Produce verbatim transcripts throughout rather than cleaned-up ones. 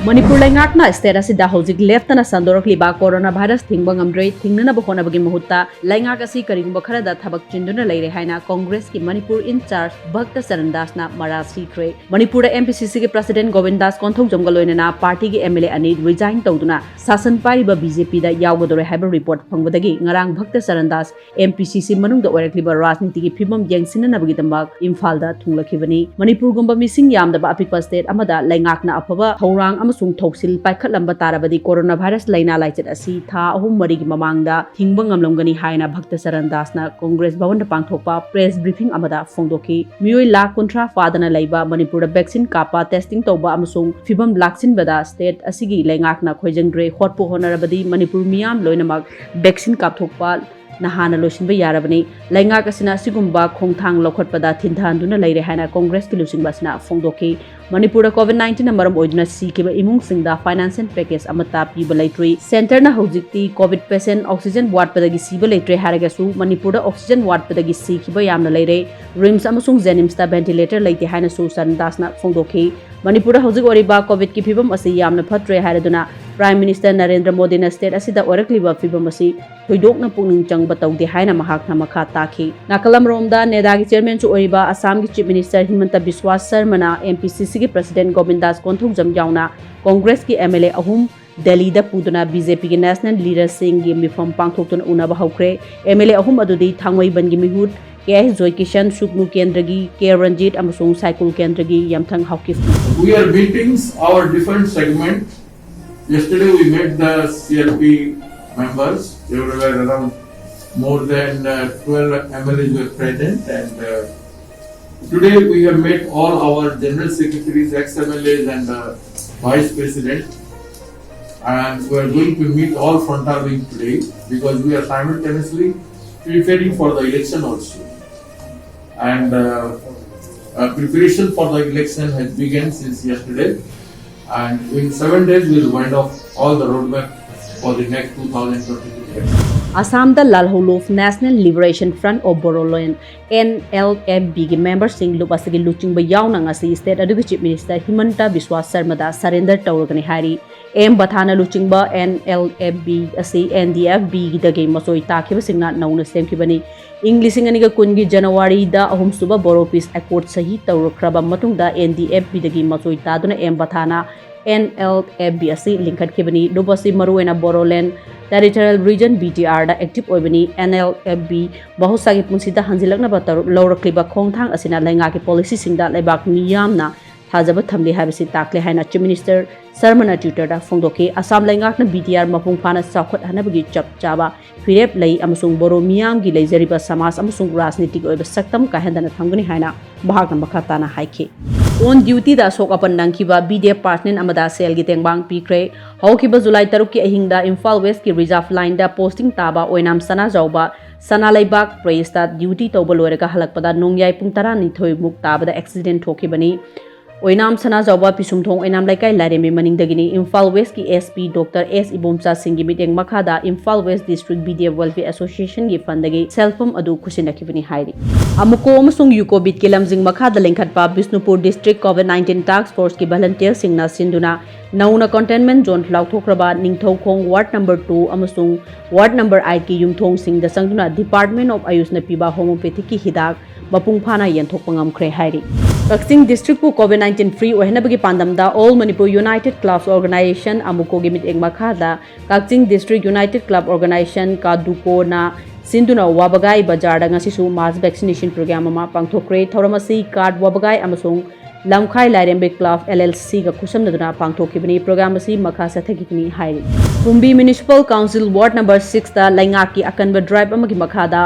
ꯃꯅꯤꯄꯨꯔ ꯂꯩꯉꯥꯛꯅ state ꯑꯁꯤꯗ ꯍꯧꯖꯤꯛ ꯂꯦꯞꯇꯅ ꯁꯟꯗꯣꯔꯛꯂꯤꯕ corona virus ꯊꯤꯡꯕ ꯉꯝꯗ꯭ꯔꯦ꯫ ꯊꯤꯡꯅꯅꯕ ꯍꯣꯠꯅꯕꯒꯤ ꯃꯍꯨꯠꯇ ꯂꯩꯉꯥꯛ ꯑꯁꯤ ꯀꯔꯤꯒꯨꯝꯕ ꯈꯔꯗ ꯊꯕꯛ ꯆꯤꯟꯗꯨꯅ ꯂꯩꯔꯦ ꯍꯥꯏꯅ ꯀꯣꯡꯒ꯭ꯔꯦꯁꯀꯤ ꯃꯅꯤꯄꯨꯔ in charge ꯚꯛꯇ ꯆꯔꯟ ꯗꯥꯁꯅ ꯃꯔꯥꯜ ꯁꯤꯈ꯭ꯔꯦ꯫ ꯃꯅꯤꯄꯨꯔꯗ MPCCꯒꯤ president ꯒꯣꯕꯤꯟ ꯗꯥꯁ ꯀꯣꯟꯊꯧꯖꯝꯒ ꯂꯣꯏꯅꯅ partyꯒꯤ MLA ꯑꯅꯤ resign ꯇꯧꯗꯨꯅ ꯁꯥꯁꯟ ꯄꯥꯏꯔꯤꯕ BJPꯗ ꯌꯥꯎꯒꯗꯧꯔꯦ ꯍꯥꯏꯕ report ꯐꯪꯕꯗꯒꯤ ꯉꯔꯥꯡ ꯚꯛꯇ ꯆꯔꯟ ꯗꯥꯁ MPCC ꯃꯅꯨꯡꯗ ꯑꯣꯏꯔꯛꯂꯤꯕ ꯔꯥꯖꯅꯤꯇꯤꯒꯤ ꯐꯤꯕꯝ ꯌꯦꯡꯁꯤꯟꯅꯅꯕꯒꯤꯗꯃꯛ ꯏꯝꯐꯥꯜꯗ ꯊꯨꯡꯂꯛꯈꯤꯕꯅꯤ꯫ ꯃꯅꯤꯄꯨꯔꯒꯨꯝꯕ ꯃꯤꯁꯤꯡ ꯌꯥꯝꯗꯕ ꯑꯄꯤꯛꯄ state ꯑꯃꯗ ꯂꯩꯉꯥꯛꯅ ꯑꯐꯕ ꯊꯧꯔꯥꯡ ꯑꯃꯁꯨꯡ ꯊꯧꯁꯤꯜ ꯄꯥꯏꯈꯠꯂꯝꯕ ꯇꯥꯔꯕꯗꯤ corona virus ꯂꯩꯅꯥ ꯂꯥꯏꯆꯠ ꯑꯁꯤ ꯊꯥ ꯑꯍꯨꯝ ꯃꯔꯤꯒꯤ ꯃꯃꯥꯡꯗ ꯊꯤꯡꯕ ꯉꯝꯂꯝꯒꯅꯤ ꯍꯥꯏꯅ ꯚꯛꯇ ꯆꯔꯟ ꯗꯥꯁꯅ ꯀꯣꯡꯒ꯭ꯔꯦꯁ ꯚꯋꯟꯗ ꯄꯥꯡꯊꯣꯛꯄ press briefing ꯑꯃꯗ ꯐꯣꯡꯗꯣꯛꯈꯤ꯫ ꯃꯤꯑꯣꯏ ꯂꯥꯈ ꯀꯨꯟꯊ꯭ꯔꯥ ꯐꯥꯗꯅ ꯂꯩꯕ ꯃꯅꯤꯄꯨꯔꯗ vaccine ꯀꯥꯞꯄ, testing ꯇꯧꯕ ꯑꯃꯁꯨꯡ ꯐꯤꯕꯝ ꯂꯥꯛꯁꯤꯟꯕꯗ state ꯑꯁꯤꯒꯤ ꯂꯩꯉꯥꯛꯅ ꯈꯣꯏꯖꯪꯗ꯭ꯔꯦ꯫ ꯍꯣꯠꯄꯨ ꯍꯣꯠꯅꯔꯕꯗꯤ ꯃꯅꯤꯄꯨꯔ ꯃꯤꯌꯥꯝ ꯂꯣꯏꯅꯃꯛ vaccine ꯀꯥꯞꯊꯣꯛꯄ ꯅꯍꯥꯟꯅ ꯂꯣꯏꯁꯤꯟꯕ ꯌꯥꯔꯕꯅꯤ꯫ ꯂꯩꯉꯥꯛ ꯑꯁꯤꯅ ꯑꯁꯤꯒꯨꯝꯕ ꯈꯣꯡꯊꯥꯡ ꯂꯧꯈꯠꯄꯗ ꯊꯤꯟꯊꯍꯟꯗꯨꯅ ꯂꯩꯔꯦ ꯍꯥꯏꯅ ꯀꯣꯡꯒ꯭ꯔꯦꯁꯀꯤ ꯂꯨꯆꯤꯡꯕ ꯑꯁꯤꯅ ꯐꯣꯡꯗꯣꯛꯈꯤ꯫ ꯃꯅꯤꯄꯨꯔꯗ COVID nineteenꯅ ꯃꯔꯝ ꯑꯣꯏꯗꯨꯅ ꯁꯤꯈꯤꯕ ꯏꯃꯨꯡꯁꯤꯡꯗ financial package ꯑꯃꯠꯇ ꯄꯤꯕ ꯂꯩꯇ꯭ꯔꯤ꯫ Centreꯅ ꯍꯧꯖꯤꯛꯇꯤ COVID patient oxygen ꯋꯥꯠꯄꯗꯒꯤ ꯁꯤꯕ ꯂꯩꯇ꯭ꯔꯦ ꯍꯥꯏꯔꯒꯁꯨ ꯃꯅꯤꯄꯨꯔꯗ oxygen ꯋꯥꯠꯄꯗꯒꯤ ꯁꯤꯈꯤꯕ ꯌꯥꯝꯅ ꯂꯩꯔꯦ꯫ RIMS ꯑꯃꯁꯨꯡ JNIMSꯇ ventilator ꯂꯩꯇꯦ ꯍꯥꯏꯅꯁꯨ ꯆꯔꯟ ꯗꯥꯁꯅ ꯐꯣꯡꯗꯣꯛꯈꯤ꯫ ꯃꯅꯤꯄꯨꯔꯗ ꯍꯧꯖꯤꯛ ꯑꯣꯏꯔꯤꯕ COVIDꯀꯤ ꯐꯤꯕꯝ ꯑꯁꯤ ꯌꯥꯝꯅ ꯐꯠꯇ꯭ꯔꯦ ꯍꯥꯏꯔꯗꯨꯅ Prime Minister ꯅꯔꯦꯟꯗ꯭ꯔ ꯃꯣꯗꯤꯅ state ꯑꯁꯤꯗ ꯑꯣꯏꯔꯛꯂꯤꯕ ꯐꯤꯕꯝ ꯑꯁꯤ ꯊꯣꯏꯗꯣꯛꯅ ꯄꯨꯛꯅꯤꯡ ꯆꯪꯕ ꯇꯧꯗꯦ ꯍꯥꯏꯅ ꯃꯍꯥꯛꯅ ꯃꯈꯥ ꯇꯥꯈꯤ꯫ ꯅꯥꯀꯜ ꯑꯃꯔꯣꯝꯗ NEDAꯒꯤ chairmanꯁꯨ ꯑꯣꯏꯔꯤꯕ ꯑꯁꯥꯝꯒꯤ Chief Minister ꯍꯤꯃꯟꯇ ꯕꯤꯁ꯭ꯋꯥ ꯁꯔꯃꯅ MPCCꯒꯤ president Gobin Das Konthoujam ꯌꯥꯎꯅ ꯀꯣꯡꯒ꯭ꯔꯦꯁꯀꯤ MLA ꯑꯍꯨꯝ ꯗꯦꯜꯂꯤꯗ ꯄꯨꯗꯨꯅ BJPꯒꯤ national leaderꯁꯤꯡꯒꯤ ꯃꯤꯐꯝ ꯄꯥꯡꯊꯣꯛꯇꯨꯅ ꯎꯅꯕ ꯍꯧꯈ꯭ꯔꯦ꯫ MLA ꯑꯍꯨꯝ ꯑꯗꯨꯗꯤ ꯊꯥꯡꯃꯩꯕꯟꯒꯤ ꯃꯤꯍꯨꯠ ꯀꯦ ꯑꯦꯁ ꯖꯣꯏꯀꯤꯁꯟ, ꯁꯨꯒꯅꯨ ꯀꯦꯟꯗ꯭ꯔꯒꯤ ꯀꯦ ꯔꯟꯖꯤꯠ ꯑꯃꯁꯨꯡ ꯁꯥꯏꯀꯨꯜ ꯀꯦꯟꯗ꯭ꯔꯒꯤ ꯌꯥꯝꯊꯪ Haokip. We are meetings, our different segment. Yesterday we met the CLP members. There were around more than uh, twelve MLAs were present, and uh, today we have met all our general secretaries, ex-MLAs, and uh, vice president. And we are going to meet all frontal wing today because we are simultaneously preparing for the election also. And uh, uh, preparation for the election has begun since yesterday. And in seven days, we'll wind up all the roadmap for the next two thousand twenty-two election. ꯑꯁꯥꯝꯗ ꯂꯥꯜꯍꯧꯂꯨꯞ National Liberation Front of Bodoland, N L F B ꯒꯤ member ꯁꯤꯡ ꯂꯨꯞ ꯑꯁꯤꯒꯤ ꯂꯨꯆꯤꯡꯕ ꯌꯥꯎꯅ ꯉꯁꯤ state ꯑꯗꯨꯒꯤ Chief Minister ꯍꯤꯃꯟꯇ ꯕꯤꯁ꯭ꯋꯥ ꯁꯔꯃꯗ surrender ꯇꯧꯔꯒꯅꯤ ꯍꯥꯏꯔꯤ꯫ M ꯕꯊꯥꯅ ꯂꯨꯆꯤꯡꯕ N L F B ꯑꯁꯤ N D F B ꯗꯒꯤ ꯃꯆꯣꯏ ꯇꯥꯈꯤꯕꯁꯤꯡꯅ ꯅꯧꯅ ꯁꯦꯝꯈꯤꯕꯅꯤ꯫ ꯏꯪ ꯂꯤꯁꯤꯡ ꯑꯅꯤꯒ ꯀꯨꯟꯒꯤ January ꯗ ꯑꯍꯨꯝꯁꯨꯕ Bodo Peace Accord ꯁꯍꯤ ꯇꯧꯔꯛꯈ꯭ꯔꯕ ꯃꯇꯨꯡꯗ N D F B ꯗꯒꯤ ꯃꯆꯣꯏ ꯇꯥꯗꯨꯅ M ꯕꯊꯥꯅ N L F B ꯑꯁꯤ ꯂꯤꯡꯈꯠꯈꯤꯕꯅꯤ꯫ ꯂꯨꯞ ꯑꯁꯤ ꯃꯔꯨꯑꯣꯏꯅ Bodoland Territorial Region, B T R ꯗ active ꯑꯣꯏꯕꯅꯤ꯫ N L F B ꯃꯍꯧꯁꯥꯒꯤ ꯄꯨꯟꯁꯤꯗ ꯍꯟꯖꯤꯜꯂꯛꯅꯕ ꯇꯧꯔ-, ꯂꯧꯔꯛꯂꯤꯕ ꯈꯣꯡꯊꯥꯡ ꯑꯁꯤꯅ ꯂꯩꯉꯥꯛꯀꯤ policy ꯁꯤꯡꯗ ꯂꯩꯕꯥꯛ ꯃꯤꯌꯥꯝꯅ ꯊꯥꯖꯕ ꯊꯝꯂꯤ ꯍꯥꯏꯕꯁꯤ ꯇꯥꯛꯂꯦ ꯍꯥꯏꯅ Chief Minister ꯁꯔꯃꯅ Twitter ꯗ ꯐꯣꯡꯗꯣꯛꯈꯤ꯫ ꯑꯁꯥꯝ ꯂꯩꯉꯥꯛꯅ B T R ꯃꯄꯨꯡ ꯐꯥꯅ ꯆꯥꯎꯈꯠꯍꯟꯅꯕꯒꯤ ꯆꯞ ꯆꯥꯕ ꯐꯤꯔꯦꯞ ꯂꯩ ꯑꯃꯁꯨꯡ ꯕꯣꯔꯣ ꯃꯤꯌꯥꯝꯒꯤ ꯂꯩꯖꯔꯤꯕ ꯁꯃꯥꯖ ꯑꯃꯁꯨꯡ ꯔꯥꯖꯅꯤꯇꯤꯒꯤ ꯑꯣꯏꯕ ꯁꯛꯇꯝ ꯀꯥꯏꯍꯟꯗꯅ ꯊꯝꯒꯅꯤ ꯍꯥꯏꯅ ꯃꯍꯥꯛꯅ ꯃꯈꯥ ꯇꯥꯅ ꯍꯥꯏꯈꯤ꯫ On duty ꯗ ꯑꯁꯣꯛ ꯑꯄꯟ ꯅꯪꯈꯤꯕ B D F personnel ꯑꯃꯗ ꯁꯦꯜꯒꯤ ꯇꯦꯡꯕꯥꯡ ꯄꯤꯈ꯭ꯔꯦ꯫ ꯍꯧꯈꯤꯕ July ꯇꯔꯨꯛꯀꯤ ꯑꯍꯤꯡꯗ ꯏꯝꯐꯥꯜ West ꯀꯤ Reserve Line ꯗ posting ꯇꯥꯕ ꯑꯣꯏꯅꯥꯝ ꯁꯅꯥꯖꯥꯎꯕ ꯁꯅꯥ ꯂꯩꯕꯥꯛ Press ꯇ duty ꯇꯧꯕ ꯂꯣꯏꯔꯒ ꯍꯜꯂꯛꯄꯗ ꯅꯣꯡꯌꯥꯏ ꯄꯨꯡ ꯇꯔꯥꯅꯤꯊꯣꯏ ꯃꯨꯛ ꯇꯥꯕꯗ accident ꯊꯣꯛꯈꯤꯕꯅꯤ꯫ ꯑꯣꯏꯅꯥꯝ ꯁꯅꯥꯖꯥꯎꯕ ꯄꯤꯁꯨꯝꯊꯣꯡ ꯑꯣꯏꯅꯥꯝ ꯂꯩꯀꯥꯏ ꯂꯥꯏꯔꯦꯝꯕꯤ ꯃꯅꯤꯡꯗꯒꯤꯅꯤ꯫ ꯏꯝꯐꯥꯜ West ꯀꯤ S P Doctor S Ibomcha ꯁꯤꯡꯒꯤ ꯃꯤꯠꯌꯦꯡ ꯃꯈꯥꯗ Imphal West District B D F Welfare Association ꯒꯤ fund ꯗꯒꯤ ꯁꯦꯜꯐꯝ ꯑꯗꯨ ꯈꯨꯠꯁꯤꯟꯅꯈꯤꯕꯅꯤ ꯍꯥꯏꯔꯤ꯫ ꯑꯃꯨꯀꯣ ꯑꯃꯁꯨꯡ ꯌꯨꯀꯣ ꯕꯤꯠꯀꯤ ꯂꯝꯖꯤꯡ ꯃꯈꯥꯗ ꯂꯤꯡꯈꯠꯄ Bishnupur District Covid nineteen Task Force ꯀꯤ volunteer ꯁꯤꯡꯅ ꯁꯤꯟꯗꯨꯅ ꯅꯧꯅ containment zone ꯂꯥꯎꯊꯣꯛꯈ꯭ꯔꯕ Ningthoukhong ward number two ꯑꯃꯁꯨꯡ ward number eight ꯀꯤ ꯌꯨꯝꯊꯣꯡꯁꯤꯡꯗ ꯆꯪꯗꯨꯅ Department of AYUSH ꯅ ꯄꯤꯕ homeopathic ꯀꯤ ꯍꯤꯗꯥꯛ ꯃꯄꯨꯡ ꯐꯥꯅ ꯌꯦꯟꯊꯣꯛꯄ ꯉꯝꯈ꯭ꯔꯦ ꯍꯥꯏꯔꯤ꯫ ꯀꯛꯆꯤꯡ district ꯄꯨ Covid nineteen free ꯑꯣꯏꯍꯟꯅꯕꯒꯤ ꯄꯥꯟꯗꯝꯗ All Manipur United Clubs Organisation, ꯑꯃꯨꯀꯣꯒꯤ ꯃꯤꯠꯌꯦꯡ ꯃꯈꯥꯗ ꯀꯛꯆꯤꯡ District United Club Organisation, ꯀꯥꯗꯨꯀꯣꯅ ꯁꯤꯟꯗꯨꯅ ꯋꯥꯕꯒꯥꯏ ꯕꯖꯥꯔꯗ ꯉꯁꯤꯁꯨ mass vaccination program ꯑꯃ ꯄꯥꯡꯊꯣꯛꯈ꯭ꯔꯦ꯫ ꯊꯧꯔꯝ ꯑꯁꯤ ꯀꯥꯔꯠ ꯋꯥꯕꯒꯥꯏ ꯑꯃꯁꯨꯡ ꯂꯝꯈꯥꯏ ꯂꯥꯏꯔꯦꯝꯕꯤ Club L L C ꯒ ꯈꯨꯠꯁꯝꯅꯗꯨꯅ ꯄꯥꯡꯊꯣꯛꯈꯤꯕꯅꯤ꯫ Program ꯑꯁꯤ ꯃꯈꯥ ꯆꯠꯊꯈꯤꯒꯅꯤ ꯍꯥꯏꯔꯤ꯫ ꯀꯨꯝꯕꯤ Municipal Council Ward number six ꯇ ꯂꯩꯉꯥꯛꯀꯤ ꯑꯀꯟꯕ drive ꯑꯃꯒꯤ ꯃꯈꯥꯗ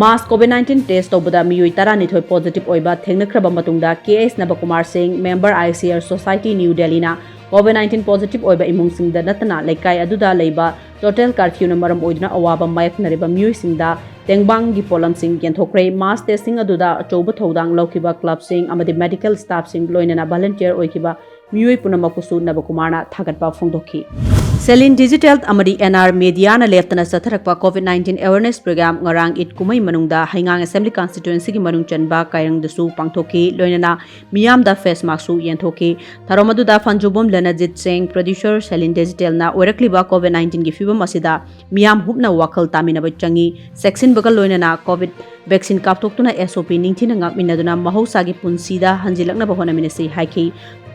mass Covid nineteen test ꯇꯧꯕꯗ ꯃꯤꯑꯣꯏ ꯇꯔꯥꯅꯤꯊꯣꯏ positive ꯑꯣꯏꯕ ꯊꯦꯡꯅꯈ꯭ꯔꯕ ꯃꯇꯨꯡꯗ K S ꯅꯕꯀꯨꯃꯥꯔ ꯁꯤꯡ, member I C R Society New Delhi ꯅ Covid nineteen positive ꯑꯣꯏꯕ ꯏꯃꯨꯡꯁꯤꯡꯗ ꯅꯠꯇꯅ ꯂꯩꯀꯥꯏ ꯑꯗꯨꯗ ꯂꯩꯕ total curfew ꯅ ꯃꯔꯝ ꯑꯣꯏꯗꯨꯅ ꯑꯋꯥꯕ ꯃꯥꯌꯣꯛꯅꯔꯤꯕ ꯃꯤꯑꯣꯏꯁꯤꯡꯗ ꯇꯦꯡꯕꯥꯡꯒꯤ ꯄꯣꯠꯂꯝꯁꯤꯡ ꯌꯦꯟꯊꯣꯛꯈ꯭ꯔꯦ꯫ Mass testing ꯑꯗꯨꯗ ꯑꯆꯧꯕ ꯊꯧꯗꯥꯡ ꯂꯧꯈꯤꯕ club ꯁꯤꯡ ꯑꯃꯗꯤ medical staff ꯁꯤꯡ ꯂꯣꯏꯅꯅ volunteer ꯑꯣꯏꯈꯤꯕ ꯃꯤꯑꯣꯏ ꯄꯨꯝꯅꯃꯛꯄꯨꯁꯨ ꯅꯕꯀꯨꯃꯥꯔꯅ ꯊꯥꯒꯠꯄ ꯐꯣꯡꯗꯣꯛꯈꯤ꯫ Selin Digital ꯑꯃꯗꯤ N R Media ꯅ ꯂꯦꯞꯇꯅ ꯆꯠꯊꯔꯛꯄ COVID nineteen awareness program ꯉꯔꯥꯡ ꯏꯗ ꯀꯨꯝꯍꯩ ꯃꯅꯨꯡꯗ ꯍꯩꯉꯥꯡ Assembly Constituency ꯒꯤ ꯃꯅꯨꯡ ꯆꯟꯕ ꯀꯥꯏꯔꯪꯗꯁꯨ ꯄꯥꯡꯊꯣꯛꯈꯤ꯫ ꯂꯣꯏꯅꯅ ꯃꯤꯌꯥꯝꯗ face mask ꯁꯨ ꯌꯦꯟꯊꯣꯛꯈꯤ꯫ ꯊꯧꯔꯝ ꯑꯗꯨꯗ ꯐꯟꯖꯨꯕꯣꯝ ꯂꯅꯖꯤꯠ ꯁꯤꯡ, producer Selin Digital ꯅ ꯑꯣꯏꯔꯛꯂꯤꯕ COVID nineteen ꯒꯤ ꯐꯤꯕꯝ ꯑꯁꯤꯗ ꯃꯤꯌꯥꯝ ꯍꯨꯞꯅ ꯋꯥꯈꯜ ꯇꯥꯃꯤꯟꯅꯕ ꯆꯪꯏ꯫ ꯆꯦꯛꯁꯤꯟꯕꯒ ꯂꯣꯏꯅꯅ COVID vaccine ꯀꯥꯞꯊꯣꯛꯇꯨꯅ S O P ꯅꯤꯡꯊꯤꯅ ꯉꯥꯛꯃꯤꯟꯅꯗꯨꯅ ꯃꯍꯧꯁꯥꯒꯤ ꯄꯨꯟꯁꯤꯗ ꯍꯟꯖꯤꯜꯂꯛꯅꯕ ꯍꯣꯠꯅꯃꯤꯟꯅꯁꯤ ꯍꯥꯏꯈꯤ꯫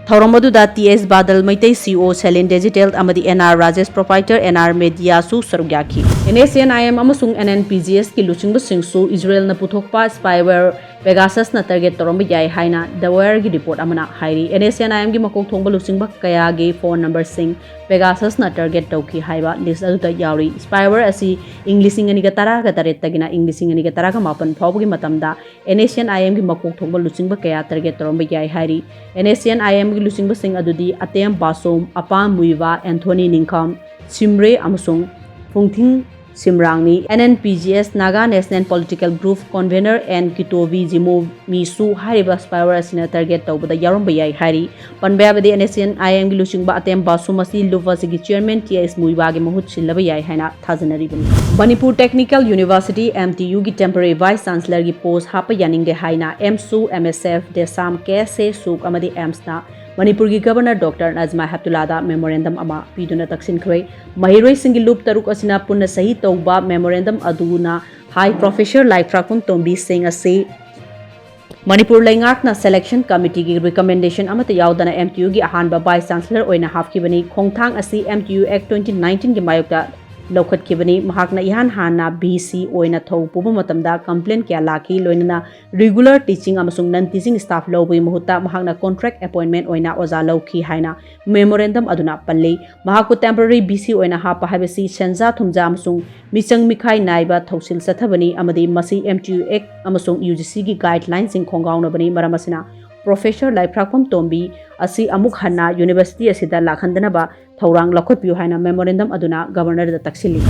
ꯊꯧꯔꯝ ꯑꯗꯨꯗ T S ꯕꯥꯗꯜ Meitei, C E O Selin Digital ꯑꯃꯗꯤ N R Rajesh, proprietor N R Media ꯁꯨ ꯁꯔꯨꯛ ꯌꯥꯈꯤ꯫ N S C N I M ꯑꯃꯁꯨꯡ N N P G S ꯀꯤ ꯂꯨꯆꯤꯡꯕꯁꯤꯡꯁꯨ ꯏꯖꯔꯦꯜꯅ ꯄꯨꯊꯣꯛꯄ spyware Pegasus ꯅ target ꯇꯧꯔꯝꯕ ꯌꯥꯏ ꯍꯥꯏꯅ The Wire ꯒꯤ report ꯑꯃꯅ ꯍꯥꯏꯔꯤ꯫ N S C N I M ꯒꯤ ꯃꯀꯣꯛ ꯊꯣꯡꯕ ꯂꯨꯆꯤꯡꯕ ꯀꯌꯥꯒꯤ phone number ꯁꯤꯡ Pegasus ꯅ target ꯇꯧꯈꯤ ꯍꯥꯏꯕ list ꯑꯗꯨꯗ ꯌꯥꯎꯔꯤ꯫ Spyware ꯑꯁꯤ ꯏꯪ ꯂꯤꯁꯤꯡ ꯑꯅꯤꯒ ꯇꯔꯥꯒ ꯇꯔꯦꯠꯇꯒꯤꯅ ꯏꯪ ꯂꯤꯁꯤꯡ ꯑꯅꯤꯒ ꯇꯔꯥꯒ ꯃꯥꯄꯟ ꯐꯥꯎꯕꯒꯤ ꯃꯇꯝꯗ N S C N I M ꯒꯤ ꯃꯀꯣꯛ ꯊꯣꯡꯕ ꯂꯨꯆꯤꯡꯕ ꯀꯌꯥ target ꯇꯧꯔꯝꯕ ꯌꯥꯏ ꯍꯥꯏꯔꯤ꯫ N S C N I M ꯒꯤ ꯂꯨꯆꯤꯡꯕꯁꯤꯡ ꯑꯗꯨꯗꯤ ꯑꯇꯦꯝ ꯕꯥꯁꯣꯝ, ꯑꯄꯥꯝ ꯃꯨꯏꯕ, ꯑꯦꯟꯊꯣꯅꯤ ꯅꯤꯡꯈꯝ, ꯁꯤꯝꯔꯦ ꯑꯃꯁꯨꯡ ꯐꯨꯡꯊꯤꯡ ꯁꯤꯝꯔꯥꯡꯅꯤ꯫ N N P G S Naga National Political Group convener N ꯀꯤꯇꯣꯕꯤ ꯖꯤꯃꯣ ꯃꯤꯁꯨ ꯍꯥꯏꯔꯤꯕ spyware ꯑꯁꯤꯅ target ꯇꯧꯕꯗ ꯌꯥꯎꯔꯝꯕ ꯌꯥꯏ ꯍꯥꯏꯔꯤ꯫ ꯄꯟꯕ ꯌꯥꯕꯗꯤ N S C N I M ꯒꯤ ꯂꯨꯆꯤꯡꯕ ꯑꯇꯦꯝ ꯕꯥꯁꯨꯃ ꯑꯁꯤ ꯂꯨꯞ ꯑꯁꯤꯒꯤ chairman T S ꯃꯨꯏꯕꯥꯒꯤ ꯃꯍꯨꯠ ꯁꯤꯜꯂꯕ ꯌꯥꯏ ꯍꯥꯏꯅ ꯊꯥꯖꯅꯔꯤꯕꯅꯤ꯫ Manipur Technical University, M T U ꯒꯤ temporary vice chancellor ꯒꯤ post ꯍꯥꯞꯄ ꯌꯥꯅꯤꯡꯗꯦ ꯍꯥꯏꯅ AMSU, M S F, DESAM, K S A, SUK ꯑꯃꯗꯤ AMS ꯅ ꯃꯅꯤꯄꯨꯔꯒꯤ Governor Doctor ꯅꯖꯃꯥ ꯍꯦꯞꯇꯨꯂꯥꯗ memorandum ꯑꯃ ꯄꯤꯗꯨꯅ ꯇꯛꯁꯤꯟꯈ꯭ꯔꯦ꯫ ꯃꯍꯩꯔꯣꯏꯁꯤꯡꯒꯤ ꯂꯨꯞ ꯇꯔꯨꯛ ꯑꯁꯤꯅ ꯄꯨꯟꯅ ꯁꯍꯤ ꯇꯧꯕ memorandum ꯑꯗꯨꯅ ꯍꯥꯏ, Professor ꯂꯥꯏꯐ꯭ꯔꯥꯛꯄꯝ ꯇꯣꯝꯕꯤ ꯁꯤꯡ ꯑꯁꯤ ꯃꯅꯤꯄꯨꯔ ꯂꯩꯉꯥꯛꯅ selection committee ꯒꯤ recommendation ꯑꯃꯠꯇ ꯌꯥꯎꯗꯅ M T U ꯒꯤ ꯑꯍꯥꯟꯕ vice chancellor ꯑꯣꯏꯅ ꯍꯥꯞꯈꯤꯕꯅꯤ꯫ ꯈꯣꯡꯊꯥꯡ ꯑꯁꯤ M T U Act twenty nineteen ꯒꯤ ꯃꯥꯌꯣꯛꯇ ꯂꯧꯈꯠꯈꯤꯕꯅꯤ꯫ ꯃꯍꯥꯛꯅ ꯏꯍꯥꯟ ꯍꯥꯟꯅ V C ꯑꯣꯏꯅ ꯊꯧ ꯄꯨꯕ ꯃꯇꯝꯗ complaint ꯀꯌꯥ ꯂꯥꯛꯈꯤ, ꯂꯣꯏꯅꯅ regular teaching ꯑꯃꯁꯨꯡ non teaching staff ꯂꯧꯕꯒꯤ ꯃꯍꯨꯠꯇ ꯃꯍꯥꯛꯅ contract appointment ꯑꯣꯏꯅ ꯑꯣꯖꯥ ꯂꯧꯈꯤ ꯍꯥꯏꯅ memorandum ꯑꯗꯨꯅ ꯄꯜꯂꯤ꯫ ꯃꯍꯥꯛꯄꯨ temporary V C ꯑꯣꯏꯅ ꯍꯥꯞꯄ ꯍꯥꯏꯕꯁꯤ ꯁꯦꯟꯖꯥ ꯊꯨꯝꯖꯥ ꯑꯃꯁꯨꯡ ꯃꯤꯆꯪ ꯃꯤꯈꯥꯏ ꯅꯥꯏꯕ ꯊꯧꯁꯤꯜ ꯆꯠꯊꯕꯅꯤ ꯑꯃꯗꯤ ꯃꯁꯤ M T U Act ꯑꯃꯁꯨꯡ U G C ꯒꯤ guideline ꯁꯤꯡ ꯈꯣꯡꯒꯥꯎꯅꯕꯅꯤ꯫ ꯃꯔꯝ ꯑꯁꯤꯅ Professor ꯂꯥꯏꯐ꯭ꯔꯥꯛꯄꯝ ꯇꯣꯝꯕꯤ ꯑꯁꯤ ꯑꯃꯨꯛ ꯍꯟꯅ university ꯑꯁꯤꯗ ꯂꯥꯛꯍꯟꯗꯅꯕ ꯊꯧꯔꯥꯡ ꯂꯧꯈꯠꯄꯤꯌꯨ ꯍꯥꯏꯅ memorandum ꯑꯗꯨꯅ Governor ꯗ ꯇꯛꯁꯤꯜꯂꯤ꯫